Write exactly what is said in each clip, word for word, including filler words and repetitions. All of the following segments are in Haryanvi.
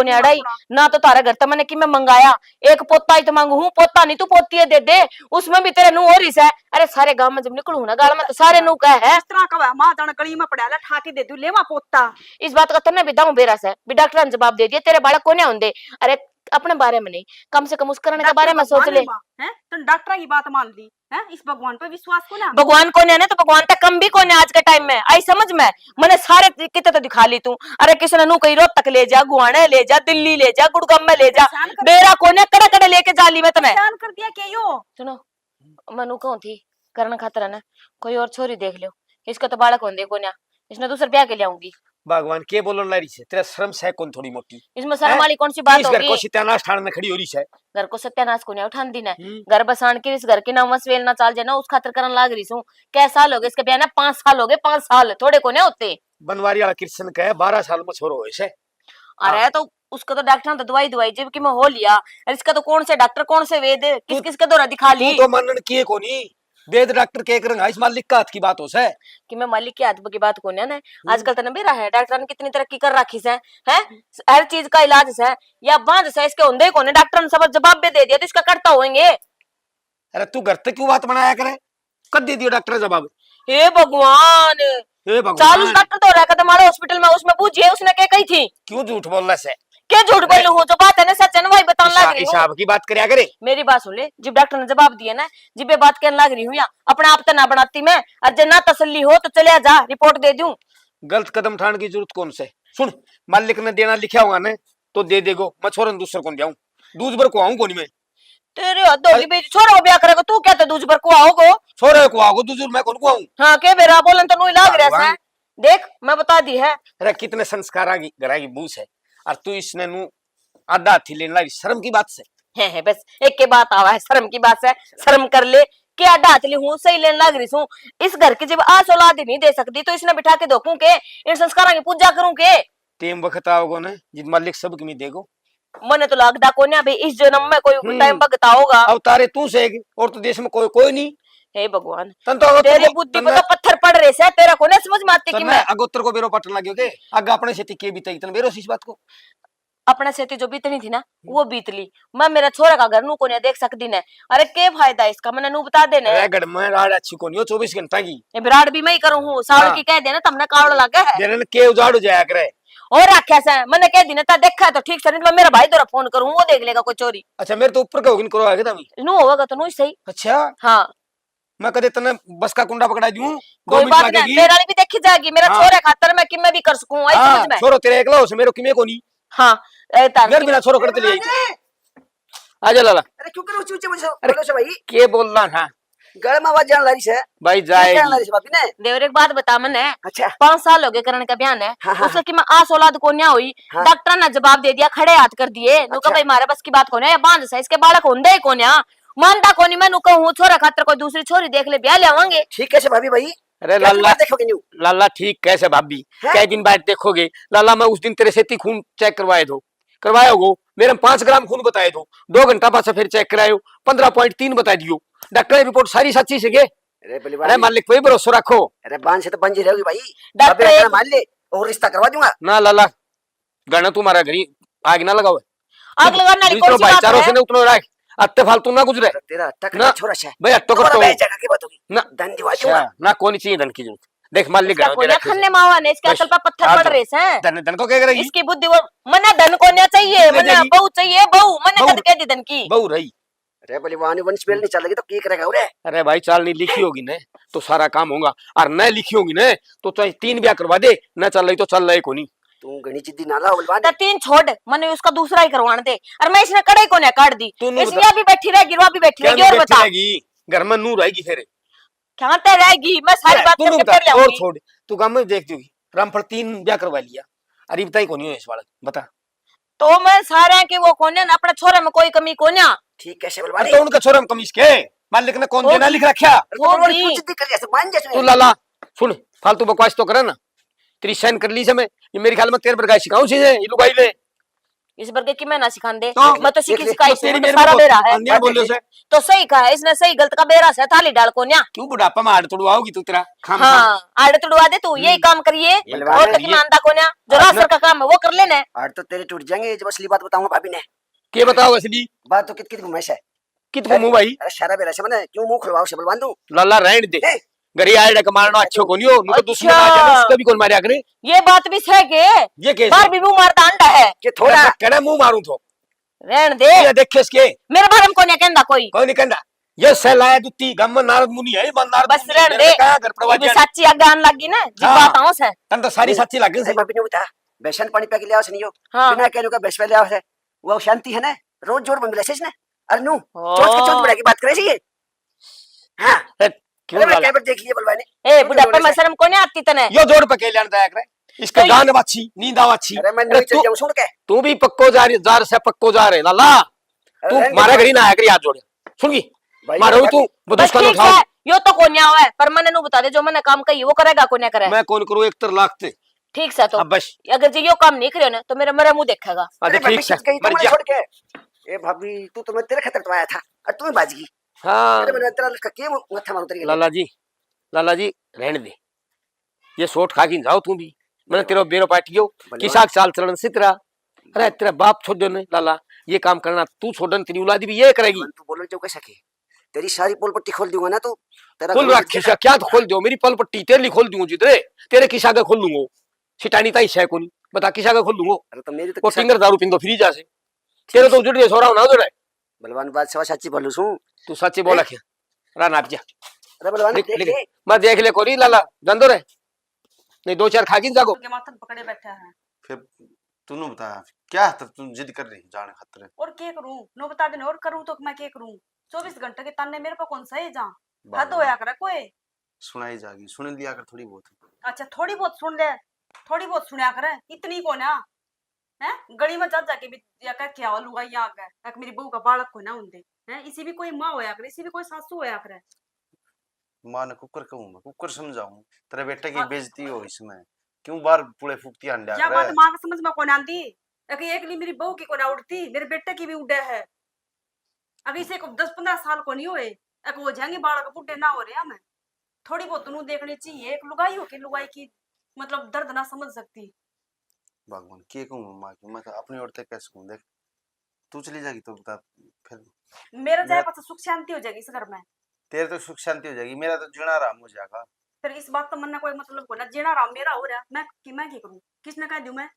न्याड़ा ही। ना तो थारे घर तै मैंने किमे मंगाया, एक पोता ही तो मांगू हूँ, पोता नहीं तू पोती है दे दे, उसमें भी तेरे नू हो रही सै। अरे सारे गांव में जब निकलू ना गाल में तो सारे नू कह है। इस तरह का माँ जान गली में पड़ा ले, ठा के दे दू, लेवा पोता। इस बात का तन्ने भी दाऊं बेरा सै, भी डॉक्टर ने जवाब दे दिया, तेरे बालक कोन्या होंदे। अरे अपने बारे में नहीं, कम से कम उस करण के बारे में सोच ले। हैं? तन डॉक्टर की बात मान ली, हैं? इस भगवान पे विश्वास को ना। भगवान कोन्या ना तो भगवान तक कम भी कोन्या आज के टाइम में, आई समझ में? मैंने सारे किते तो दिखा ली तू। अरे किसी ने नू कही रोहतक ले जा, गुआने ले जा, दिल्ली ले जा, गुड़गाम में ले जा, बेरा कोन्या कड़े कड़े लेके जा ली मैं तने। परेशान कर दिया के यो। सुनो, मैं नू कहूं थी, करण खातर है ना, कोई और छोरी देख लो, इसका तो बालक होंदे कोन्या, इसने दूसर ब्याह के ले आऊंगी। भगवान के बोलन ला रही है, तेरा शर्म सै कौन थोड़ी मोटी? इसमें शर्म वाली कौन सी बात होगी? इस घर को सत्यानाश ठाण में खड़ी हो रही है। घर को सत्यानाश कोन्या उठान दी ने। हम्म। घर बसान के इस घर के नाम वंश वेल ना चाल जाए ना, उस खातर करन लाग रही सूं। कै साल हो गए इसके ब्याह ने? पांच साल हो गए, पांच साल थोड़े कोन्या होते। बनवारी वाला कृष्ण कहे बारह साल में छोरो होए से। अरे हाँ। तो उसका तो डॉक्टर ने तो दवाई दवाई जब कि मैं हो लिया, और इसका तो कौन से डॉक्टर, कौन से वेद, किस किस के दौरा दिखा ली। तू तो मानन की कोनी। वेद डॉक्टर के एक रंगा, इस मालिक का हाथ की बात हो सै। कि मैं मालिक के हाथ की बात कोन्या ना। हम्म। आजकल तो ना बेरा है, डॉक्टर ने कितनी तरक्की कर रखी सै, हैं? हर चीज का इलाज सै। या बांझ सै, इसके होंदे ही कोने, डॉक्टर ने सब जवाब भी दे दिया, तो इसका करता होएंगे। अरे तू घर तक क्यों बात बनाया करे? कद दे दियो डॉक्टर जवाब? हे भगवान। हे भगवान। चालू डॉक्टर तो रहा कदम वाले हॉस्पिटल में, उसमें पूछिए, उसने क्या कही थी? क्यों झूठ बोल रहा सै? के झूठ बोलू हूँ? जो बात है ना सच है ना, वही बताने लाग रही हूँ। हिसाब की बात करया करे। मेरी बात सुन ले, जब डॉक्टर ने जवाब दिया ना, जब ये बात कहने लाग रही हूँ या अपने आप तो ना बनाती मैं, और जे ना तसल्ली हो तो चले जा, रिपोर्ट दे दूं। गलत कदम उठाने की जरूरत कौन से? सुन, मालिक ने देना लिखा होगा ना तो दे देगो, मैं छोरन दूसर कौन जाऊं, दूज भर को आऊं कौन मैं। तेरे हद होगी भाई, छोरा ब्याह करेगा तू क्या तो दूज भर को आओगो? छोरे को आओगो दूज, मैं कौन को आऊं? हाँ के बेरा बोलन तो नू ही लाग रहा है। देख, मैं बता दी है। अरे कितने संस्कारा की घरा की बहू है, और तू इसने नू आधा हाथी लेने लाग रही, शर्म की बात से। है, है, बस एक के बात आवा है, शर्म की बात से, शर्म कर ले। के आधा हाथ ली हूँ, सही लेने लाग रही सूं। इस घर की जब आस औलाद ही नहीं दे सकती तो इसने बिठा के धोकूं के, इन संस्कारों की पूजा करूं के? टेम वक्त आओगो ना जित मालिक सब की देगो। मने तो लगदा कोन्या भाई इस जन्म में कोई हम्म। टाइम भगता होगा। अब तारे तू से और तो देश में कोई, कोई नहीं। हे भगवान, तन तो अगोतर तेरी को, बुद्धि तन पे तो पत्थर पड़ रहे से, तेरा कोने समझ में आती कि तन्ने मैं अगोतर को बेरो पटन लग गयो के? आगे अपने से तिके भी तई तन बेरो इस बात को। अपने से ती जो बीतनी थी ना, हम्म। वो बीत ली। मैं मेरा छोरा का घर नू कोन्या देख सकती ने। अरे के फायदा इसका, मने नू बता दे ने। अरे घर में राड अच्छी कोनी हो चौबीस घंटा की। ये बिराड भी मैं ही करूँ हूँ, सावल हाँ। की कह देना तमने कावड़ लगे है। देने के उजाड़ हो जाया करे। और रखा से, मने कह दी ना, ता देखा है तो ठीक से, नहीं तो मैं मेरा भाई दोरा फोन करूँ, वो देख लेगा कोई चोरी। अच्छा, मेरे तो ऊपर का होगी, करो आगे तभी। नू होगा तो नू ही सही। अच्छा। हाँ। मैं कदे तने बस का कुंडा पकड़ा दूं, दो कोई मिनट बात नहीं, लगेगी। मेरा भी देखी जाएगी, मेरा हाँ। छोरे खातर मैं किमे भी कर सकूं, आई हाँ, समझ में? छोरो तेरा एकला हो से, मेरो किमे कोनी। हाँ, ए, तार मेरे बिना छोरो कड़ते ले आई। आजा लाला। अरे क्यों करो ऊंचे ऊंचे बोलो से भाई? के बोलना था? गल में आवाज जान लारी से। भाई जाएगी। जान लारी से भाभी ने। देवर एक बात बता मने। अच्छा। पांच साल हो गए करण का ब्याह ने। हाँ, हाँ, उसका हाँ। कि मैं आस औलाद कोन्या हुई। हाँ। डॉक्टर ने जवाब दे दिया, खड़े हाथ कर दिए। नु अच्छा। भाई मारे बस की बात कोन्या, या बांझ से, इसके बालक होंदे ही कोन्या। मानता कोनी, मैं नु कहूँ छोरा खातर कोई दूसरी छोरी देख ले, ब्याह ले आवांगे। ठीक है से भाभी भाई। अरे लाला, देखोगे न्यू? लाला ठीक कैसे भाभी? हैं? कै दिन बाद देखोगे? लाला मैं उस दिन तेरे से ती खून चेक करवाए दो, करवाया हो, मेरे में पाँच ग्राम खून बताए दो, दो घंटा बाद से फिर चेक करायो, पन्द्रह पॉइंट तीन बता दियो, डॉक्टर ने रिपोर्ट सारी सच्ची से के? अरे बलिवान अरे जी। मालिक पे ही भरोसा रखो। अरे बांझ से तो बांझ ही रहोगी भाई। डॉक्टर अबे एक मान ले और रिश्ता करवा दूंगा। ना लाला, घणा तू मारा घरी आग ना लगावे। आग लगाने वाली कौन सी बात है? भाईचारों से ना उतनो राख, अत्ते फालतू ना गुजरे। तेरा अट्टा ना। छोरा से। भाई अट्टो कट्टो। जगह की बात होगी। ना। धन दिवा दूंगा। अच्छा, ना कोनी चाहिए धन की जरूरत। देख मालिक घणा कोई खन्ने मावा ने इसके अकल पर पत्थर पड़ रहे हैं। धन, धन को क्या करेगी? इसकी बुद्धि वो मना धन को ना चाहिए, मना बहू चाहिए, बहू, मना कद कह दी धन की। बहू रही। अरे बलिवान वंश बेल नहीं चलेगी तो की करेगा रे? अरे भाई चाल नहीं लिखी होगी ने तो सारा काम होगा, और न लिखी होगी ने तो चाहे तीन ब्याह करवा दे, न चल रही तो चल रही कोनी। तू घणी जिद्दी ना ला बलिवान। तो तीन छोड़, मने उसका दूसरा ही करवान दे। और मैं इसने कड़े को ना काट दी। तू नहीं इसने बता। अभी बैठी रहेगी, रो भी बैठी रहेगी। और बता। घर में नू रहेगी फिर। क्या तो रहेगी, मैं सारी बात करके फिर ले आऊंगी। छोड़, तू काम में देख दूंगी। रामफल तीन ब्याह करवा लिया, अरे बताई कोनी हो इस बालक बता। तो मैं सारे के वो कोन्या ना, अपने छोरे में कोई कमी कोन्या। ठीक है से बलिवान। तो उनका छोरे में कमी इसके मालिक ने कौन देना लिख रखा? तू लाला सुन, फालतू बकवास तो करे ना। तेरी साइन कर ली से मैं, ये मेरे ख्याल में तेरे पर गाय सिखाऊं से ये लुगाई ले। इस बरगे की मैं ना सिखांदे। तो मैं तो सीखी सिखाई तो तेरी मेरे सारा बेरा है। अन्याय बोले से। तो सही कहा इसने, सही गलत का बेरा से थाली डाल कोन्या। क्यों बुढ़ापा में आड़ तुड़वाओगी तू? तेरा खाम खाम। हाँ, आड़ तुड़वा दे तू, यही काम करिए। और तक मानता कोन्या, जो रासर का काम है वो कर लेना। आड़ तो तेरे टूट जाएंगे जब असली बात बताऊंगा भाभी ने। के बताओ असली बात? तो कित कित घुमाई से? कित घूमू भाई? अरे सारा बेरा से मने क्यों मुंह खुलवाओ से बलवान तू? लाला रहन दे। ए? घरे आए डक मारना अच्छो कोनी हो, नु तो दुश्मन आ जाए, उसका भी कौन मारया करे? ये बात भी सही के। ये कैसे? बार भी मुंह मारता अंडा है। के थोड़ा कड़ा मुंह मारूं तो। रहन दे। ये देखे इसके। मेरे बारे में कोनी कहंदा कोई। कोई नहीं कहंदा। ये सहलाया दुत्ती गम नारद मुनि है, ये नारद बस मुनि है, रहन दे। कहाँ घर प्रवाह ये भी जाने? सच्ची आगे आने लगी ना, जी हाँ। बात आऊं से। तन तो सारी सच्ची लग गई से। भाभी ने बता, बेसन पानी पै के ले आओ से नहीं हो। हाँ। बिना कहने का बेसन ले आओ से। वो शांति है ना, रोज जोर में मिले से इसने। अरे नू, ओ। चोट के चोट बढ़ा की बात करे से ये। हाँ। ए, क्यों अरे मैं लाला? कैमरे देख लिए बलवाने। ए, बुढ़ापे में शर्म कोनी आती तने? यो जोड़ पे के लेन दाया करे। इसका तो गान अच्छी, नींद आवा अच्छी। अरे मैं अरे नहीं चल तू, जाऊं सुन के। तू भी पक्को जा रही, जार से पक्को जा रहे, लाला। अरे तू रहने दे मारा भाई। घड़ी ना आया कर याद जोड़। सुन गई? भाई, मारो भाई। तू, बदुश बस का ठीक उठाओ। है, यो तो कोनी आवे, पर मने नु बता दे, जो मने काम कही, वो करेगा, कोनी करे? मैं कौन करूँ, एक तर लाख ते। ठीक से तो। हाँ, बस। अगर जी यो काम नहीं करियो ना, तो मेरा मरा मुंह देखेगा। हाँ, तो अरे भाभी, ठीक से, गई तो मर मने जा। छोड़ के। ए भाभी, तू तो मैं तेरे खातर तो आया था, और तू ही भाज गई। हाँ। अरे मैंने तेरा लड़का के मत्था मारू तेरी। लाला जी, लाला जी, रहने दे। ये सोट खा के जाओ तू भी। मैंने तेरा बेरो पाट गयो, भले किसा चाल चलन से तेरा। अरे तेरा बाप छोड़ दे ने, लाला, ये काम करना तू छोड़ दे, तेरी औलाद भी ये करेगी। तू बोलो जो कैसा के? तेरी सारी पोल पट्टी खोल दूंगा ना तू, तेरा खोल घर रखी सा, क्या तो खोल दो, मेरी पल पट्टी तेरे लिए खोल दूंगा जिधरे, तेरे किसा का खोल दूंगा। सिटानी ताई से कोनी, बता किसा का खोल दूंगा। अरे तो मेरी तो वो किसा टिंगर दारू पींदो फ्री जा से। तेरे तो उजड़ गए, सोरा होना उजड़ है। बलवान बादशाह सच्ची बोलू सू। तू सच्ची बोला हैं? क्या? रा नाप जा। अरे बलवान लिख, देख लिख। ले। मैं देख ले कोरी लाला, जान दो रे। नहीं, दो चार खा के जागो। के माथन पकड़े बैठा है। फिर तूने बता, क्या है, तू जिद कर रही जाने खातर? और के करूं? नो बता देने, और करूं तो मैं के करूं? चौबीस घंटे के ताने मेरे पे कौन सा है जा? हद होया करे कोई। सुनाई जागी, सुन लिया कर थोड़ी बहुत। अच्छा, थोड़ी बहुत सुन ले, थोड़ी बहुत सुनया करे, इतनी को ना। हैं? गली में जा जाके भी या कह के आओ लुगाई आ गए, एक मेरी बहू का बालक को ना होंदे। हैं? इसी भी कोई माँ होया करे, इसी भी कोई सासू होया करे। माँ ने कुकर कहूँ मैं, कुकर समझाऊं? तेरे बेटे की हाँ। बेइज्जती हो इसमें, क्यों बाहर पुड़े फूकती हंडा या करे? बात माँ के समझ में कौन आंदी? एक एकली मेरी बहू की कोना उड़ती, मेरे बेटे की भी उड़े है। अगर इसे को दस पन्द्रह साल को नहीं हुए, एक हो जाएंगे बालक, बूढ़े ना हो रहे हमें। थोड़ी बहुत नू देखनी चाहिए, एक लुगाई हो के लुगाई की मतलब दर्द ना समझ सकती। भगवान, के कहूँ मैं माँ की, मैं तो अपनी ओर तक कह सकूँ। देख, तू चली जाएगी तो बता फिर। मेरा जाए मैं पाछे सुख शांति हो जाएगी इस घर में। तेरे तो सुख शांति हो जाएगी, मेरा तो जीना आराम हो जाएगा। फिर इस बात तो मन कोई मतलब को ना, जीना आराम मेरा हो रहा, मैं कि, मैं क्या करूँ, किसने कह दूँ मैं?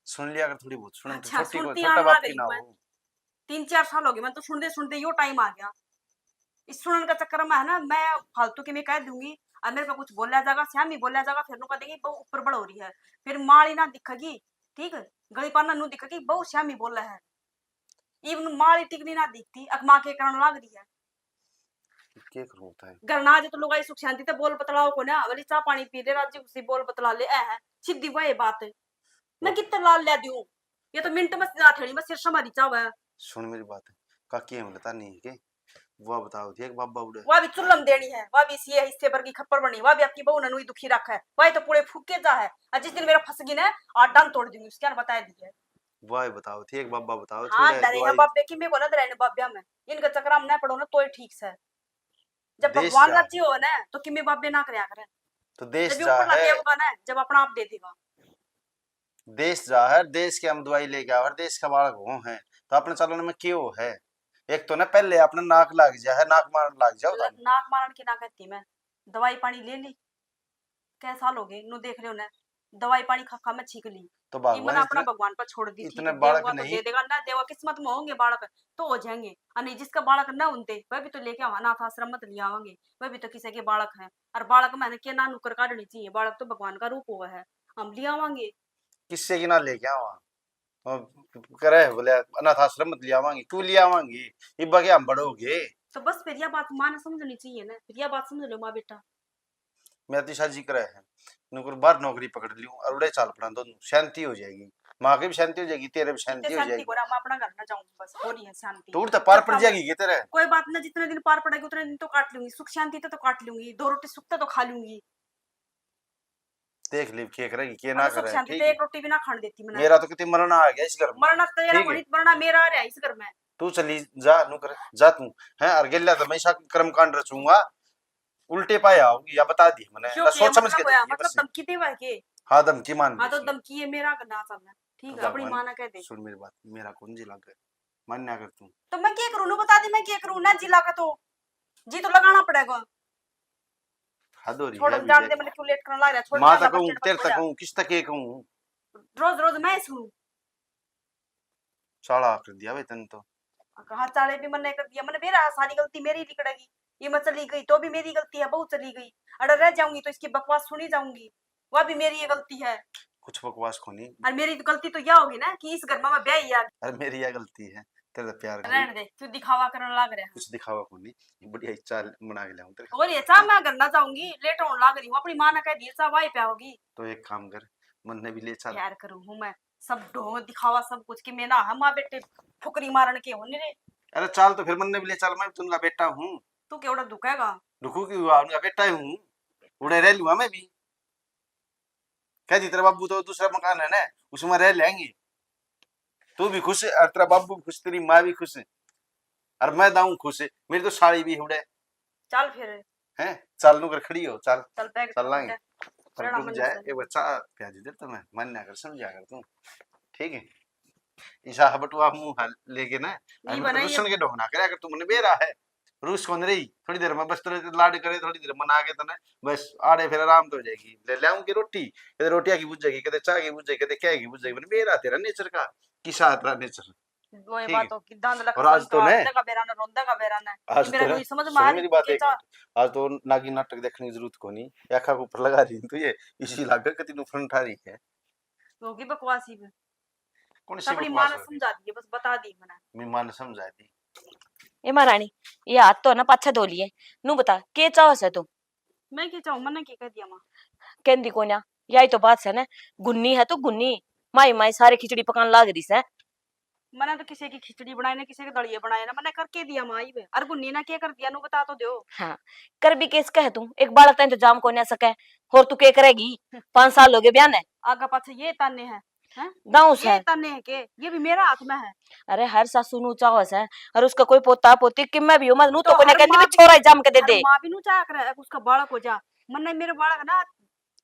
सुन लिया कर थोड़ी बहुत, सुन, अच्छा, छोटी को, सुनती छोटा आने बाप लग की रही ना मैं। हो। तीन चार साल हो गए, मैं तो सुनते सुनते यो टाइम आ गया। इस सुनन का चक्कर में है ना, मैं फालतू की मैं कह दूंगी, और मेरे पे कुछ बोला जाएगा, श्यामी बोला जाएगा, फिर नु कह देंगे, "बहू ऊपर बड़ हो रही है।" फिर माली ना दिखेगी, ठीक है, गली पाना नु दिखेगी, "बहू श्यामी बोला है।" इवन माली टिकनी ना दिखती, अक माँ के करण लाग रही है। के करूँ होता है? घर ना आज तो लुगाई सुख शांति ते बोल बतलाओ को ना, वाली चाह पानी पी ले, राजी खुशी बोल बतला ले, ऐ है, सीधी वही बात है। मैं कितने लाल ल्या दूं, ये तो मिनट में हथेली में सिर समाधि चावे। सुन मेरी बात, काकी हम लता नहीं है के? वह बताओ थी एक बाबा उड़े। वह भी चुल्लम देनी है, वह भी इसी हिस्से पर की खप्पर बनी, वह भी आपकी बहू ननुई दुखी रखा है, वह तो पूरे फूके जा है। और जिस दिन मेरा फंसगी ना, आडान तोड़ दूंगी, उसके यार बता दी है। वह बताओ थी एक बाबा बताओ थी हाँ, उड़े डरे हैं दवाई। बाबे की, मैं को ना डरे ने बाब्या में, इनका चक्कर में ना पड़ो ना, तोय ठीक से। जब देश भगवान जा राजी हो ना, तो किमे बाबे ना करया करे। तो देश जब जा ऊपर है। देवगा ना, जब अपना आप दे देगा। देश जा है, देश के हम दवाई लेके आवा, देश का बालक हो है, तो अपने चलन में क्यों है? एक तो ना पहले अपने नाक लाग जा है, नाक मारन लाग जाओ तुम। नाक मारन की ना कहती मैं, दवाई पानी ले ली, कै साल हो गए, नु देख रहे हो ना, दवाई पानी खा खा मैं छीक ली। तो भगवान इमन अपना इतने, भगवान पर छोड़ दी थी, इतने बालक देवा तो नहीं। दे देगा ना, देवा किस्मत में होंगे बालक तो हो जाएंगे, और नहीं जिसका बालक ना होते, वह भी तो लेके आवा, अनाथ आश्रम मत ले आवांगे, वह भी तो किसी के बालक हैं। और बालक मैंने के ना नुकर काटनी चाहिए, बालक तो भगवान का रूप हुआ है, हम ले आवांगे। किससे की ना लेके आवा? और करे बोले अनाथ आश्रम मत ले आवांगे, क्यों ले आवांगे? इब्बा के हम बड़े हो गए। तो बस फिर यह बात माँ ने समझनी चाहिए ना, फिर यह बात समझ लो माँ बेटा। मैं तो साजी करे है, नुकर बाहर नौकरी पकड़ लियो और उड़े चाल पड़ा दोनों, शांति हो जाएगी, माँ की भी शांति हो जाएगी, तेरे भी शांति हो जाएगी। शांति को ना, मैं अपना घर ना जाऊंगी, बस हो रही है शांति। तो उड़ते पार पड़ जाएगी के तेरे? कोई बात ना, जितने दिन पार पड़ेगी उतने दिन तो काट लूंगी, सुख शांति तो, तो काट लूंगी, दो रोटी सुख तो, तो खा लूंगी। देख ले के करेगी, के ना करे, ठीक है? एक रोटी भी ना खाने देती मैंने। मेरा तो कितने मरना आ गया इस घर में। मरना तो तेरा ठीक है। मरना मेरा आ रहा है इस घर में। तू चली जा, नु कर जा तू। हैं, और गेल्या तो मैं ऐसा कर्म कांड रचूंगा, उल्टे पाए आओगी, या बता दी मैंने। क्यों ना, सोच समझ के, मतलब धमकी देवा है के? हाँ, धमकी मान ली। हाँ, तो धमकी है, मेरा ना चलना, ठीक है? अपनी माँ ना कह दे। सुन मेरी बात, मेरा कौन जी लग, मान्या कर तू। तो मैं क्या करूँ, नु बता दे, मैं क्या करूँ ना, जी लगा तो जी तो लगाना पड़ेगा। हद हो रही है। छोड़, जान दे, मैंने क्यों लेट करने लग रहा है, छोड़। माँ तक कहूँ, तेरे तक कहूँ, किस तक कहूँ? रोज रोज मैं सुनूं। चाला कर दिया भाई तन तो। कहा चाले भी मन्ने कर दिया, मैंने बेरा सारी गलती मेरी लिकड़ेगी। ये मैं चली गई तो भी मेरी गलती है, बहू चली गई, अरे रह जाऊंगी तो इसकी बकवास सुनी जाऊंगी, वह भी मेरी ये गलती है। कुछ बकवास कोनी। और मेरी गलती तो यह होगी ना कि इस घर में मैं ब्याही आ गई। अरे मेरी यह गलती है, तेरे प्यार की। रहने दे, क्यों दिखावा करने लग रहा है? कुछ दिखावा कोनी, बढ़िया चाल बना के लाऊं तेरे। और ये चाह मैं घर ना जाऊंगी, लेट होने लग रही हूँ, अपनी माँ ने कह दिया चाह वाई पे आओगी। तो एक काम कर, मन्ने भी ले चल। प्यार करूँ हूँ मैं, सब ढोंग दिखावा सब कुछ कि मैं ना हम माँ बेटे फुकरी मारन के होने रे। अरे चाल तो फिर मन्ने भी ले चल, मैं भी तुमका बेटा हूँ। तू केवड़ा दुखेगा? दुखू की हुआ, उनका बेटा ही हूँ, उड़े रह लूंगा मैं भी। कह दी तेरा बाबू तो दूसरा मकान है ना, उसमें रह लेंगे। तू भी खुश है और तेरा बाबू भी खुश, तेरी माँ भी खुश है और मैं दाऊं खुश है, मेरी तो साली भी उड़े। चल फिर। हैं? चल नु कर खड़ी हो, चल। चल बैग चल लांगे। रुक जा, एक बच्चा प्याजी दे तो मैं मन ना कर, समझा कर तू। ठीक है? ईसा बटुआ मुंह हाल लेके ना, नहीं बनाई। प्रदूषण के ढोंग ना करे, अगर तू मने बेरा है, रूस कौन रही, थोड़ी देर में बस तेरे लाड करे, थोड़ी देर मना के तने बस आड़े फिर आराम तो हो जाएगी। ले लाऊं की रोटी, कदे रोटियां की बुझ जाएगी, कदे चाय की बुझ जाएगी, कदे क्या की बुझ जाएगी। मने बेरा तेरा नेचर का, किसा तेरा नेचर। दोए बातों की दांद लग और आज तो ने का बेरा ना, रोंदा का बेरा ना। आज तो मेरी समझ में आ रही मेरी बात। आज तो नागी नाटक देखने की जरूरत कोनी, आंखा के ऊपर लगा रही तू ये, इसी लागे कति नु फंड उठा रही है। होगी बकवासी भी। कौन सी अपनी माँ ने समझा दी, बस बता दी मैंने। मेरी माँ ने समझा दी। ए महारानी, ये हाथ तो ना पाछा धो लिए। नू बता, के चाहो से तू? मैं के चाहूँ, मैंने के कह दिया माँ? कहंदी कोन्या, यही तो बात है ना, गुन्नी है तू गुन्नी। माई माई सारे खिचड़ी पकान लाग रही से। मैंने तो किसी की खिचड़ी बनाई ना, किसी के दलिए बनाए ना, मैंने करके दिया माँ ही। और गुन्नी ना क्या कर दिया, नू बता तो दो। हाँ, कर भी किस कह तू, एक बालक का इंतजाम कोन्या सके, और तू के करेगी? पाँच साल हो गए ब्याह ने। आगे पाछे ये ताने हैं। हैं? दाऊं से। ये तन्ने है के? ये भी मेरा हाथ में है। अरे हर सासू नू चाहो से, और उसका कोई पोता पोती किम्मे भी हो, मैं नू तो तो कोने हर कहती माँ भी, छोरा ही जम के दे दे। माँ भी नू चाह करे उसका बालक हो जा। मन्ने मेरे बालक ना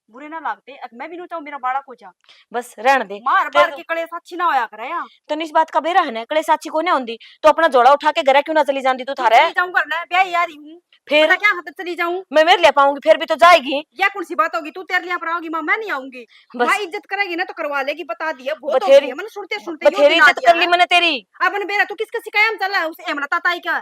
बुरे ना लागते, अक मैं भी नू चाहूँ मेरा बालक हो जा। बस रहन दे। मार बार के कलेश अच्छी ना होया करे या। तो इस बात का बेरा है ना, कलेश अच्छी कोने होंदी, तो अपना झोला उठा के घरे क्यों ना चली जांदी तू थारे? चली जाऊं घर ने, ब्याह यारी हूँ। फिर? पता क्या हाथ चली जाऊं? मैं मेरे लिए पाऊंगी, फिर भी तो जाएगी। या कौन सी बात होगी? तू तेरे लिए पर आओगी माँ, मैं नहीं आऊंगी। बस। माँ इज्जत करेगी ना तो करवा लेगी, बता दिया, बहुत हो गई है। मैंने सुनते सुनते बथेरी इज्जत कर ली मैंने तेरी। अब ने बेरा तू किसके सिकाया में चला है उस एमला ताताई का?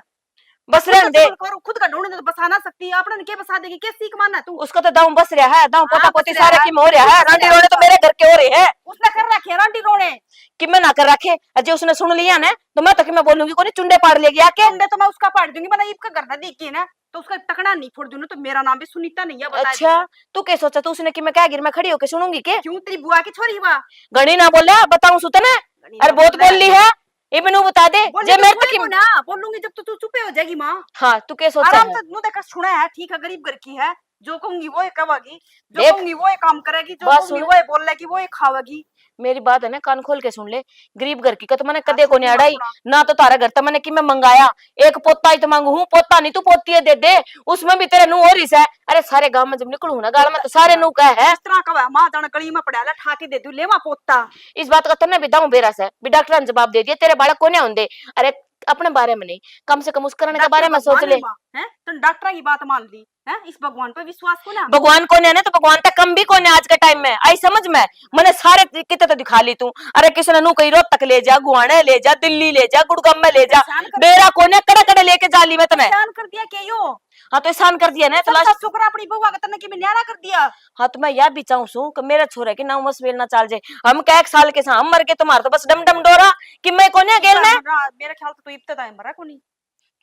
बस रहन दे। खुद का ढूंढने तो बसा ना सकती, अपने ने के बसा देगी, के सीख मारना तू? उसका तो दाऊं बस रहा है, दाऊं पोता पोती सारे किम हो रहा है, रांडी रोने तो मेरे घर के हो रहे हैं। उसने कर रखे रांडी रोने। कि मैं ना कर रखे, अजय उसने सुन लिया ना, तो मैं तो कि मैं बोलूंगी कोनी, चुंडे पाड़ लेगी आके। चुंडे तो मैं उसका पाड़ दूंगी, मैंने इबका घर ना देखी ना, तो उसका टकना नहीं फोड़ दूंगी, तो मेरा नाम भी सुनीता नहीं है, बता अच्छा, तू के सोचा, तू उसने कि मैं क्या गिर में खड़ी होके सुनूंगी के? क्यों, तेरी बुआ की छोरी वा? घणी ना बोले, बताऊं सु तने। अरे बहुत बोल ली है, ये मैंने बता दे, जे मेरे तक ना बोलूंगी जब तो तू चुपे हो जाएगी माँ। हाँ, तू के सोचा है? तो नू देखा सुना है, ठीक है, गरीब घर की है, जो कहूंगी वो ही कहेगी, जो कहूंगी वो ही काम करेगी, जो कहूंगी वो ही बोलेगी, वो ही खावेगी। मेरी बात है ना, कान खोल के सुन ले, गरीब घर की कत मैंने कदे कोनी अड़ाई, ना तो तारा घर तक मैंने कि मैं मंगाया, एक पोता ही तो मांगू हूँ, पोता नहीं तू पोती है दे दे, उसमें भी तेरे नू हो रही से। अरे सारे गांव में जब निकलू ना गाल में तो सारे नू कह है। इस तरह का माँ जाना गली में पड़ा ले, ठा के दे दू लेवा पोता। इस बात का तन्ने भी दाऊं बेरा से भी डॉक्टर ने जवाब दे दिया, तेरे बालक कोने होंदे। अरे अपने बारे में नहीं, कम से कम उस करण के बारे में सोच ले। हैं? तन डॉक्टर की बात मान ली, हैं? इस भगवान पे विश्वास को ना। भगवान कोने ना तो भगवान तक कम भी कोने आज के टाइम में। आई समझ में? मैंने सारे किते तो दिखा ली तू। अरे किसी ने नू कही रोहतक ले जा, गुआने ले जा, दिल्ली ले जा, गुड़गांव में ले जा। बेरा कोने कड़े कड़े लेके जा ली मैं तने। एहसान कर दिया के यो? हाँ तो एहसान कर दिया ना, तो लास्ट शुक्र अपनी बउआ का तने कि मैं न्यारा कर दिया। हाँ तो मैं या भी चाहूँ सू कि मेरा छोरा के नाम बस वेल ना चाल जाए। हम कै एक साल के सा हम मर के तुम्हारा तो बस डम डम डोरा कि मैं कोने गेल ना। मेरा ख्याल तो तू इब्ते ताई मरा कोनी।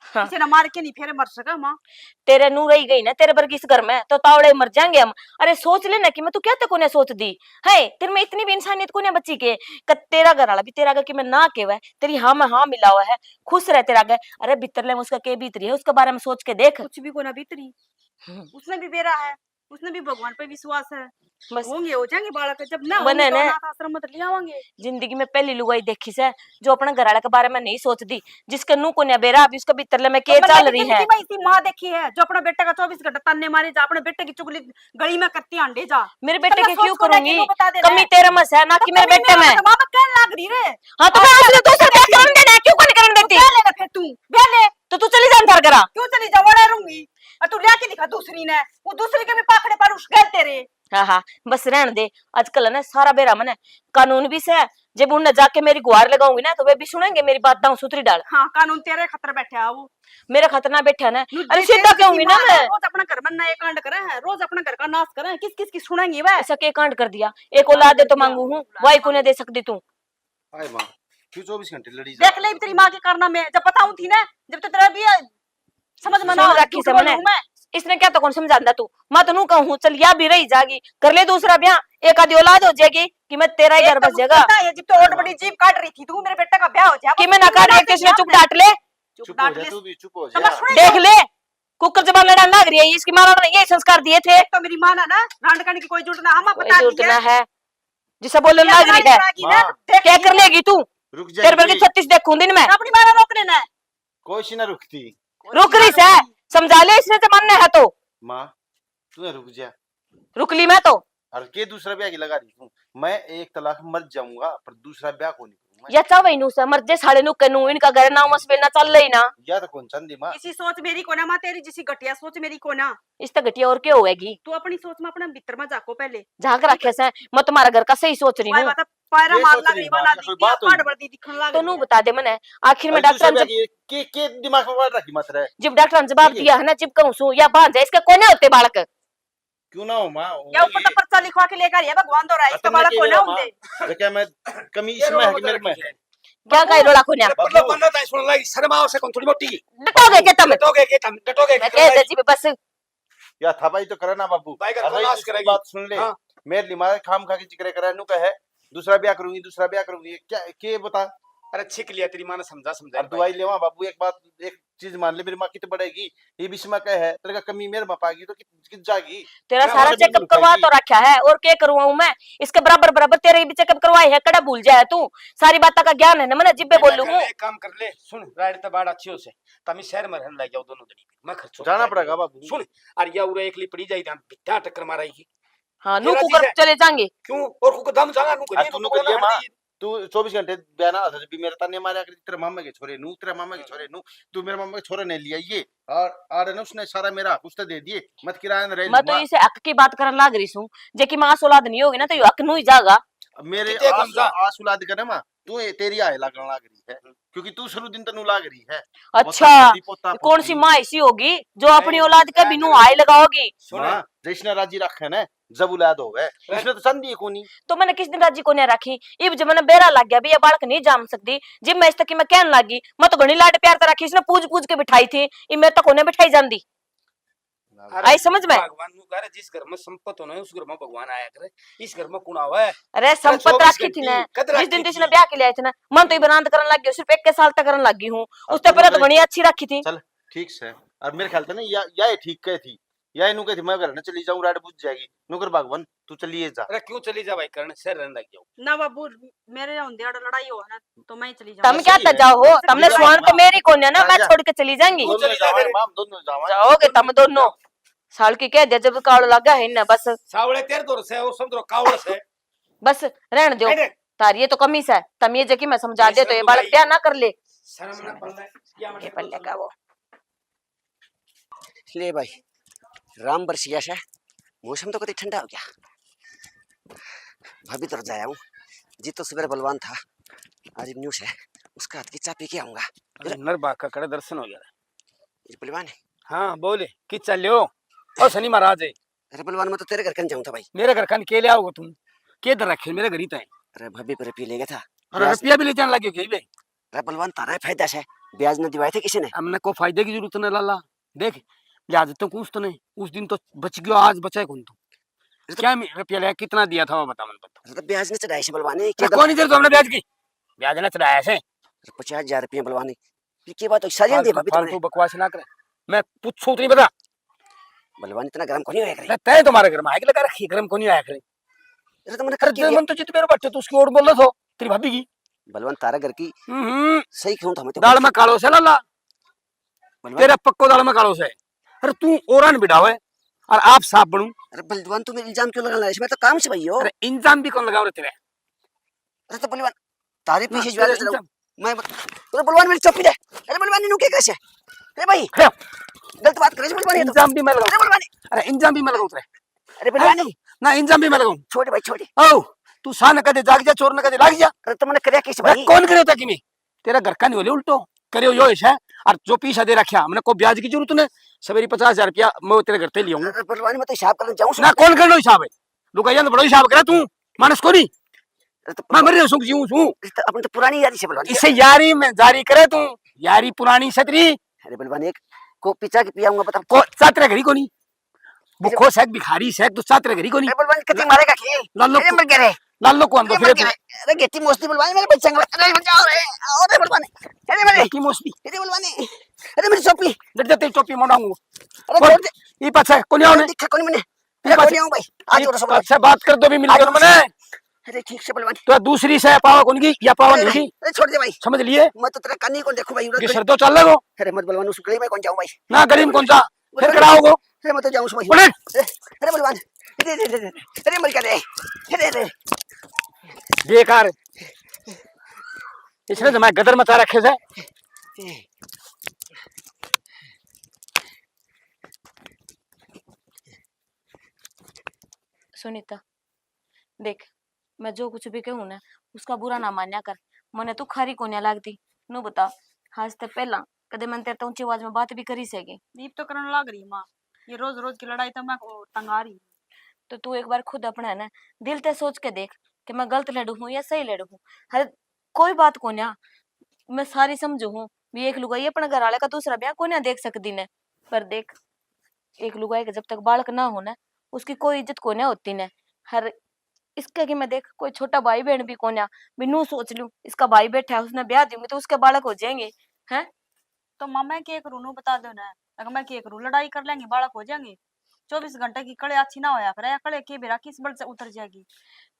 हाँ। किसी ने मार के नहीं फेरे मर सका माँ। तेरे नू रही गई ना तेरे वर्गी इस घर में तो तावड़े मर जाएंगे हम। अरे सोच लेना कि मैं तू क्या तक कोने सोच दी है, तेरे में इतनी भी इंसानियत कोने बची के। तेरा घर वाला भी तेरा आगे कि मैं ना केवे, तेरी हाँ में हाँ मिला हुआ है, खुश रह तेरा आगे। अरे भीतर ले उसका के भीतरी है, उसके बारे में सोच के देख। कुछ भी कोना भीतरी। हम्म। उसने भी बेरा है। उसने भी भगवान पे विश्वास है। बस। होंगे, हो जाएंगे बालक, जब ना मने होंगे तो ने अनाथ आश्रम में तो ले आवांगे। जिंदगी में पहली लुगाई देखी से जो अपने घर वाले के बारे में नहीं सोचती, जिसके नू को न्या बेरा अभी उसके भीतर ले में के चल रही है। इसी माँ देखी है जो अपने बेटे का चौबीस घंटे ताने मारे जा, अपने बेटे की चुगली गली में करती आंडे जा। मेरे बेटे के क्यों करूंगी? कमी तेरे में से, ना कि मेरे बेटे में। बाबा कहने लग रही रे। हाँ, तो मैं उसने दूसरा ब्याह करन देना है, क्यों कोनी करन देती? ब्याह लेना फिर तू, ब्याह ले। तो तू चली जा अंदर करा। क्यों चली जा? वड़ा रहूंगी। और तू ल्या के दिखा दूसरी ने, वो दूसरी के भी पाखड़े पर उस गए तेरे। हाँ, हाँ, बस रहन दे। आजकल है ना, सारा बेरा मने कानून भी से, जब उनने जाके मेरी गुहार लगाऊंगी ना, तो वे भी सुनेंगे मेरी बात। दाऊ सुथरी डाल। हाँ, कानून तेरे खतर बैठा है वो। मेरे खतर ना बैठा ना। अरे सीधा कहूंगी ना मैं। रोज अपना घर में नए कांड करे हैं, रोज अपना घर का नाश करे हैं। किस किस की सुनेंगी वह? ऐसा के कांड कर दिया? एक औलाद तो मांगू हूँ, वाई को नहीं दे सकती तू। आए माँ, क्यों चौबीस घंटे लड़ी जा? देख ले तेरी माँ के कारनामे, जब बताऊं थी ना, जब तो तेरा भी समझ में ना रखी से मने। इसने क्या तो कौन समझांदा तू? मैं तो नू कहूँ, चल या भी रही जागी, कर ले दूसरा ब्याह, एक आधी औलाद हो जाएगी कि मैं तेरा ही घर बस जाएगा। ये जब तो और बड़ी जीभ काट रही थी तू, मेरे बेटे का ब्याह हो जाए, कि मैं ना काट रही, इसने चुप डांट ले। चुप डांट ले। तू भी चुप हो जा। देख ले, कुकर जबान लड़ाने लग रही है, इसकी माँ ने यही संस्कार दिए थे। तो मेरी माँ ना, ना रांड करने की कोई जरूरत ना, हम कोई बता जरूरत ना है, जिसे बोलने लग रही है। क्या कर लेगी तू? रुक जा, तेरे बल्कि छत्तीस देखूं दिन में। अपनी माँ रोकने ना। कोई सी ना रुकती। रुक रही से, समझा ले इसने जब मानना है तो। माँ, तू ना रुक जा। रुक ली मैं तो। और के दूसरा ब्याह की लगा रही तू? मैं एक तलाक मर जाऊंगा, पर दूसरा ब्याह को नहीं करूंगा। या चाहे नू से मर जे साले नू के नू, इनका घर ना वस बेना चल रही ना। या तो कौन चाहती माँ? इसी सोच मेरी को ना माँ, तेरी जिसी घटिया सोच मेरी को ना। इस तो घटिया और क्या होएगी? तू अपनी सोच में अपने भीतर में झाको पहले। झाक रखे से, मैं तुम्हारा घर का सही सोच रही हूँ। पैरा मार लग रही वाला दिखती है, पाड़ वर्दी दिखने लग रही है। तो नू बता दे मने, आखिर में डॉक्टर ने के, के दिमाग में वार रखी मत रहे। जब डॉक्टर ने जवाब दिया है ना, जब कहूँ सू, या बांझ है, इसके कोने होते बालक। क्यों ना हो माँ? या ऊपर तो पर्चा लिखवा के लेकर आया भगवान दो राय, इसका बालक कोने होते। क्या मैं कमी इसमें है कि मेरे में है? क्या कही रोला कोन्या? मतलब बन्ना ताई सुन लाई, शर्म आओ से कौन थोड़ी मोटी। डटोगे के तम? डटोगे के तम? डटोगे के? कह दे जी बस। या था भाई तो करे ना बाबू। भाई का अरे नाश करेगी। बात सुन ले। हाँ। मेरे लिए मारे खाम खा के जिक्र करे, नु कहे दूसरा ब्याह करूंगी, दूसरा ब्याह करूंगी, क्या के बता? अरे छिक लिया, तेरी माँ ने समझा समझा। अब दवाई लेवा बाबू, एक बात, एक चीज मान ले, मेरी माँ कित बढ़ेगी, ये भी इसमें कहे है, तेरे का कमी मेरे में पाएगी तो कित, कित जाएगी? तेरा सारा चेकअप करवा तो रखा है, और के करवाऊं मैं? इसके बराबर बराबर तेरे भी चेकअप करवाए है, कड़ा भूल जाए तू? सारी बातें का ज्ञान है ना, मैंने जिब्बे बोलू हूँ। एक काम कर ले, सुन, राइड ते बाड़ अच्छी हो से, तमी शहर में रहने लग जाओ दोनों जनी। मैं खर्चो जाना पड़ेगा बाबू। सुन, अरे या उरे एकली पड़ी जाई, ध्यान बित्ता टक्कर माराई। हाँ, नु कुकर चले जाएंगे। क्यों? और कुकर दम जाना नु करिए, नु करिए माँ। तू चौबीस घंटे बयाना था, जब भी मेरे ताने मारा कर, तेरे मामा के छोरे नु, तेरे मामा के छोरे नु, तू मेरे मामा के छोरे ने लिया ये, और आड़े ने उसने सारा मेरा हक उसने दे दिए, मत किराया न रहे। मैं तो इसे हक की बात करन लाग रही सूं, जे कि मां औलाद नहीं होगी ना, तो ये हक नु ही जागा। मेरे आस औलाद करे मां, तू ये, तेरी आए लागण लाग रही है, क्योंकि तू शुरू दिन तनु लाग रही है। अच्छा, कौन सी माँ ऐसी होगी जो अपनी औलाद के बिनु आए लगाओगी? माँ, जैसने राजी रखे ना, जब औलाद होवे, इसने तो चांदी ही कोनी। तो मैंने किस दिन राजी कोन्या राखी? इब जब मैंने बेरा लग गया भी ये बालक नहीं जाम सकती, जिब मैं इस तक मैं कहन लागी, मैं तो घणी लाड प्यार तो राखी, इसने पूज पूज के बिठाई थी, इब मेरे तक कोने बिठाई जांदी। अरे आई समझ में? भगवान नु कह रहे, जिस घर में संपत हो ना, उस घर में भगवान आया करे। इस घर में कौन आवे? अरे संपत राखी थी ना, जिस दिन तो इसने ब्याह के लिए आई थी ना, मन तो इब आनंद करन लग गई, सिर्फ एक के साल तक करन लग गई हूँ। उससे पहले तो घणी अच्छी राखी थी। चल ठीक से। और मेरे ख्याल से ना या, या ही ठीक कही थी। या इनू कही थी, मैं घर न चली जाऊं, राड बुझ जाएगी। नु कर भगवान, तू चलिए जा। अरे क्यों चली जा भाई, करण शहर रहने लग जाओ। ना बाबू, मेरे होंदे आड़ लड़ाई हो ना, तो मैं ही चली जाऊं। तम क्या जाओ हो? तमने सुन तो मेरी कोन्या ना, मैं छोड़ के चली जाऊंगी। दोनों जाओ, माम, दोनों जाओ। जाओगे तम दोनों। साल की कह दिया, जब कालो लगा है ना, बस। सावले तेरे दौर से, वो सब दौर कावल से। बस, रहन दो। तारी ये तो कमी से, तम ये जे कि मैं समझा दे तो ये बालक ब्याह ना कर ले। शर्म ना पल्ले, क्या ये पल्ले का वो। ले भाई, राम बरस गया से, मौसम तो कति ठंडा हो गया। भाभी तर जाया हूँ, जी तो सवेरे बलवान था, आज न्यू से उसका हाथ की चाय पी के आऊंगा। अरे नर बाग का कड़े दर्शन हो गया। ये बलवान है। हाँ बोले, कि चल्यो? ओ शनि महाराज है। अरे बलवान, मैं तो तेरे घर कन जाऊँ था भाई। मेरे घर कन के ले आओगे तुम? के धर रखे मेरे घर ही तय? अरे भाभी पर रुपये ले गया था। अरे रुपया भी ले जाने लगे गई बे। अरे बलवान, तारा ही फायदा से, ब्याज न दिवाए थे किसी ने। हमने को फायदे की जरूरत न लाला। देख, ब्याज तो कुछ तो नहीं, उस दिन तो बच गयो, आज बचा है कौन तू? अरे तो क्या मे-, रुपया ले कितना दिया था वो बता मन पर। अरे तो ब्याज न चढ़ाए से बलवान ने, अरे कौन इधर तो हमने ब्याज की? ब्याज न चढ़ाया से। अरे पचास हजार रुपये बलवान ने। ये क्या बात हो, सारी फालतू, दे भाभी तुमने। फालतू बकवास ना करे। मैं पूछूं तो नहीं बता। बलवान इतना गरम कोनी होया करे। अरे तय तुम्हारे घर में आग लगा रखी, गरम कोनी होया करे। अरे तो मैंने अरे कर दिया। मन तो जित मेरे बैठे, तू उसकी ओर बोल रहा था, तेरी भाभी की। बलवान तारा घर की हम्म। सही कहूँ तो हमें तो दाल में कालो से लाला। बलवान। तेरा पक्को दाल में कालो से। अरे तू ओरान बिठावे और आप साफ बनू। अरे बलवान, तू मेरे इल्जाम क्यों लगाना है? इसमें तो काम से भाई हो। अरे इल्जाम भी कौन लगाओ रे तेरे? अरे तो बलवान, तारे ना, पीछे जो तेरे है ना, इल्जाम। मैं बत-, अरे बलवान, मेरी चोपी दे। अरे बलवान, इन्हों के कैसे? अरे भाई, अरे। गलत बात करे बलवान, ये तो। इल्जाम भी मैं लगाऊं। अरे बलवान। अरे इल्जाम भी मैं लगाऊं तेरे। अरे बलवान। ना इल्जाम भी मैं लगाऊं। छोड़ भाई, छोड़। ओ, तू सा न कदे जाग जा, चोर न कदे लाग जा। अरे तो मैंने करया किस मैं भाई? कौन करे होता कि मैं? तेरा घर का नहीं होले उल्टो, करे हो यो ऐसा। और जो पीसा दे रखा, मैंने को ब्याज की जरूरत नहीं। सवेरे पचास हजार रुपया मैं तेरे घर ते ले आऊं। अरे बलवान, मैं तो हिसाब करना चाहूँ। ना कौन करना हिसाब है? लुगाइया तो बड़ा हिसाब करे तू, मानस को नहीं। अरे तो मैं मर रहा हूँ, जीऊँ, जीऊँ। इस तो अपनी तो पुरानी यारी से बलवान। इसे यारी में जारी करे तू, यारी पुरानी सतरी। अरे बलवान, एक को पिचा के पियाऊंगा, बता। को चातरे घड़ी को नहीं। भूखो सैक, भिखारी सैक, तू चातरे घड़ी को नहीं। अरे बलवान, कती मारेगा के? लालो अरे को, मर गया रे। लालो को अंदर अरे फिर मर गया तू। रे। अरे गेती मोस्ती बलवान, मेरे बच्चे को। अरे बचाओ रे। अरे बलवान। अरे मेरे गेती मोस्ती। अरे बलवान। अरे मेरी चोपी। डट जा, तेरी चोपी मोड़ाऊंगा। अरे बोल, छोड़ दे। ये पाछे, कोनी आओ ने। दिखा कोनी मैंने। ये अरे पाछे, कोनी आऊं भाई। आज ये और सब पाछे बात कर दो भी मिल आज कर और मैंने। अरे ठीक से बलवान। तो दूसरी से पावा कौन की, या पावा अरे नहीं की? अरे छोड़ दे भाई। समझ लिए? मैं तो तेरा कानी को देखूं भाई, उधर ये गली। सर तो चल लगो। अरे मत बलवान, उस गली में कौन जाऊं भाई? ना गली में कौन जा? फिर बलवान। कराओगो। अरे मैं तो जाऊं उस भाई। उठ। अरे, अरे बलवान। अरे, अरे, अरे, अरे, अरे मर गया रे। अरे, अरे। बेकार। इसने तो मैं गदर मचा रखे से। सुनीता, देख, मैं जो कुछ भी कहूँ ना, उसका बुरा ना मान्या कर। मने तू खरी कोन्या लागती। नू बता, आज ते पहला कदे मन तेरे तो ऊंची आवाज में बात भी करी सके? दीप तो करन लाग रही माँ, ये रोज रोज की लड़ाई तो मैं तंग आ रही हूँ। तो तू एक बार खुद अपना है ना, दिल ते सोच के देख कि मैं गलत लड़ू हूँ या सही लड़ू हूँ। हर कोई बात कोन्या, मैं सारी समझू हूँ। भी एक लुगाई अपने घर वाले का दूसरा ब्याह कोन्या देख सकती ने। पर देख, एक लुगाई के जब तक बालक ना हो ना, उसकी कोई इज्जत कोन्या होती ने। हर इसके कि मैं देख, कोई छोटा भाई बहन भी कोन्या। भी नू सोच लूं, इसका भाई बैठा है, उसने ब्याह दूंगी तो उसके बालक हो जाएंगे, हैं? तो माँ, मैं के करूँ, नू बता दो ना। अगर मैं के करूँ, लड़ाई कर लेंगे, बालक हो जाएंगे। चौबीस घंटे की कले अच्छी ना होया करे, कले के बेरा किस बल से उतर जाएगी।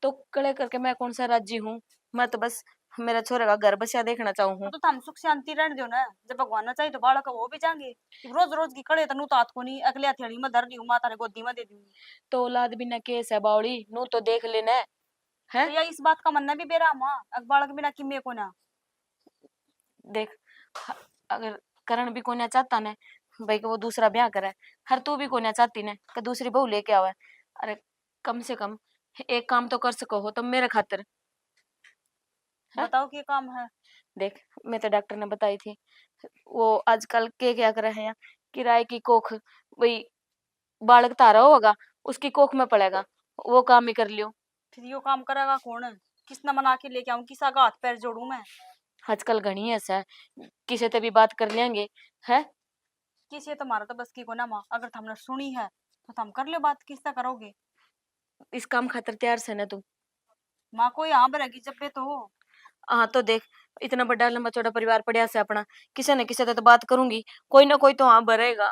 तो कले करके मैं कौन सा राजी हूँ? मैं तो बस मेरा छोरे का घर बसिया देखना चाहूँ हूँ। तो हम सुख शांति रहने दो ना, जब भगवान ना चाहे तो बालक हो भी जाएंगे। रोज रोज की कले तो नू तो हाथ को नहीं, अगले हथेली में धर लियो, माँ थारे गोदी में दे दूंगी। तो औलाद बिना केस है बावली, नू तो देख लेना है। हैं? तो या इस बात का मन्ना भी बेरा माँ, अक बालक बिना किमे को ना। देख, ह-, अगर करण भी कोन्या चाहता ने, भाई, कि वो दूसरा ब्याह करे, हर तू भी कोन्या चाहती ने कि दूसरी बहू लेके आवे। अरे, कम से कम एक काम तो कर सको हो तुम मेरे खातिर। हैं? बताओ, के काम है? देख, मैं तो डॉक्टर ने बताई थी, वो आजकल के क्या करे हैं, किराए की कोख, वही बालक थारा होगा, उसकी कोख में पड़ेगा, वो काम ही कर लियो। फिर यो काम करेगा कौन? किसने मना के लेके आऊं? किसा का हाथ पैर जोड़ू मैं? आजकल घणी ऐसा है, किसे ते भी बात कर लेंगे, है? किसे तो मारा तो बस की कोना माँ, अगर थमने सुनी है तो थम कर लो बात, किससे करोगे? इस काम खातर तैयार से ना तू? माँ, कोई हाँ भरेगी जब पे तो। हाँ तो देख, इतना बड़ा लंबा चौड़ा परिवार पड़या से अपना, किसे न किसे ते तो बात करूंगी, कोई ना कोई तो हाँ भरेगा।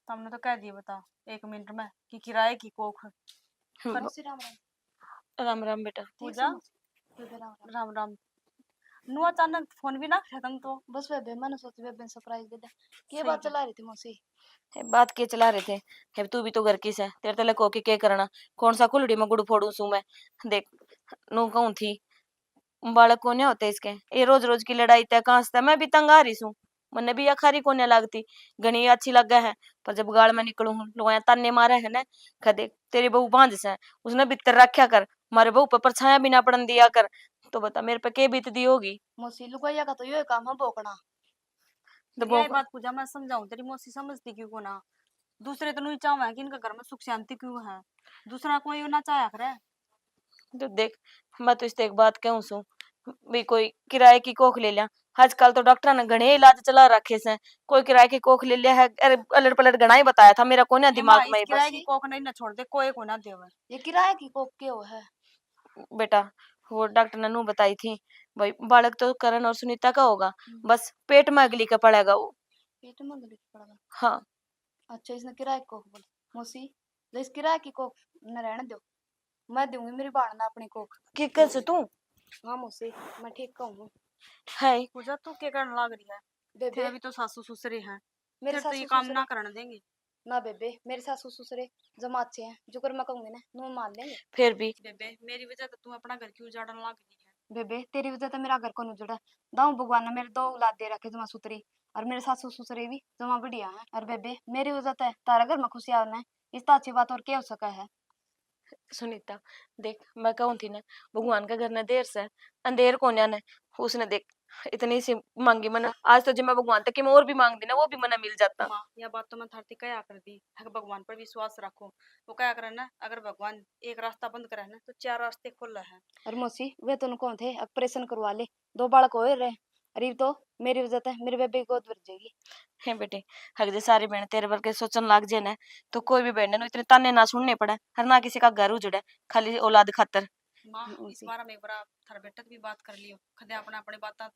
तुमने तो कह दिया बता एक मिनट में कि किराए की कोख। हम्म। पर राम राम। राम राम बेटा। पूजा। राम राम। राम राम। नु अचानक फोन भी ना खत्म तो। बस बेबे, मैंने सोची बेबे ने सरप्राइज दे दे। के बात चला रही थी मौसी? ए, बात के चला रहे थे? हे, तू भी तो घर की से, तेरे तले को के, के करना? कौन सा कुलड़ी में गुड़ फोड़ू सू मैं? देख, नू कहूँ थी, बालक कोन्या होते इसके। ये रोज रोज की लड़ाई तै कांस तै मैं भी तंग आ रही सूं। मन्ने भी या खरी कोन्या लागती, घणी अच्छी लागे है, पर जब गाल में निकलूं हूं, लोग ताने मारे है ना, कदे तेरी बहू बांझ से, उसने भीतर रखा कर, मारे बहू पे परछाया भी ना पड़न दिया कर। तो बता, मेरे पे के बीतती होगी? मौसी, लुगाइया का तो यो काम है भोंकना। तो ये भोंक- बात पूजा मैं समझाऊं, तेरी मौसी समझती क्यों को ना? दूसरे तो नहीं चाहवे कि इनके घर में सुख शांति क्यों है, दूसरा कोई ना चाहा करे। तो देख, मैं तो इससे एक बात कहूं सूं, भी कोई किराए की कोख ले लिया। आजकल तो डॉक्टर ने घणे इलाज चला रखे से, कोई किराए की कोख ले लिया है। अरे, अलट पलट घणा ही बताया था, मेरा कोन्या दिमाग में ही बस। किराए की कोख नहीं ना छोड़ दे, कोई को ना देवे। ये किराए की कोख के हो है? बेटा, वो डॉक्टर ने नू बताई थी, भाई, बालक तो करण और सुनीता का होगा, हम्म। बस पेट में अगली के पड़ेगा वो। पेट में अगली के पड़ेगा? हाँ। अच्छा, इसने किराए की कोख बोल। मौसी, ले इस किराए की कोख न रहने दो, मैं दूंगी मेरी बाण ने अपनी कोख। किकर से तू? हाँ मौसी, मैं ठीक कहूँ। है पूजा, तू क्या करने लाग रही है? तेरे बेबे, भी तो सासू ससुरे हैं, मेरे तेरे तो ये सासू काम ससुरे ना करने देंगे। ना बेबे, मेरे सासू ससुरे जमा अच्छे हैं, जो कर मैं कहूंगी ना, वो मान लेंगे। फिर भी बेबे, मेरी वजह तो तू अपना घर क्यों उजाड़न लाग रही है? बेबे, तेरी वजह तो मेरा घर को उजड़ा। दाऊ भगवान ने मेरे दो औलाद दे रखे जमा सुथरी, और मेरे सासू ससुरे भी जमा बढ़िया हैं। और बेबे, मेरी वजह तो तारा घर में खुशियां ने, इस तो अच्छी बात और क्या हो सका है? सुनीता, देख, मैं कहूँ थी ना, भगवान का घर न देर से अंधेर कोन्या ने, उसने देख, इतनी सी मांगी मना। आज तो जब मैं भगवान तक की मैं और भी मांगती ना, वो भी मना मिल जाता। माँ, यह बात तो मैं थारती कया कर दी है कि भगवान पर विश्वास रखो। वो कया करे ना, अगर भगवान एक रास्ता बंद करे ना, तो चार रास्ते खोला है। और मौसी, वे तो कौन थे, ऑपरेशन करवा ले, दो बालक हो रहे। अरे तो मेरी वजह से मेरे बेबे की गोद भर जाएगी। हे बेटे, हक जे सारी बहन तेरे वर्गे सोचन लाग जे ना, तो कोई भी बहन ने इतने ताने ना सुनने पड़े, हर ना किसी का घर उजड़े, खाली औलाद खातर। माँ, हम्म, इस जी। बारे में एक बार थारे बेटे भी बात कर लियो, खदे अपने अपने बात।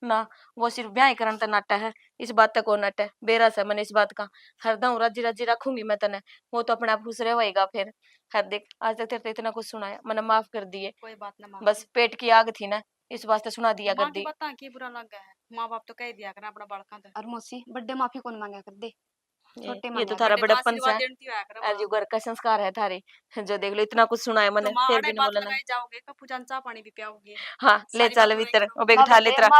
ना, वो सिर्फ ब्याह करण तक नाटा है, इस बात तक और नाटा है। बेरा से मैंने इस बात का, हरदम राजी राजी रखूंगी मैं तने, वो तो अपने आप खुश रहेगा फिर। हर देख, आज तक तेरे तो इतना कुछ सुनाया, मैंने माफ कर दिए। कोई बात ना माँ। बस पेट की आग थी ना, इस वास्ते सुना दिया माँ कर की दी। बात की बुरा लग गया है, माँ बाप तो कह दिया करना अपना बालकां तक। और मौसी, बर्थडे माफी कौन मांगा कर दे, ये, छोटे ये मांगा तो कर थारा दे। बड़प्पन से आशीर्वाद है। देती होया करे आज माँ। यू घर का संस्कार है थारे, जो देख लो इतना कुछ सुनाया मैंने, तो माँ फिर आड़े भी नहीं बात बोला ना। लगाई जाओगे, का पूजा ने चाह पानी भी पियाओगे? हाँ, ले सारी चल बात भीतर, लगाई वो बैग उठा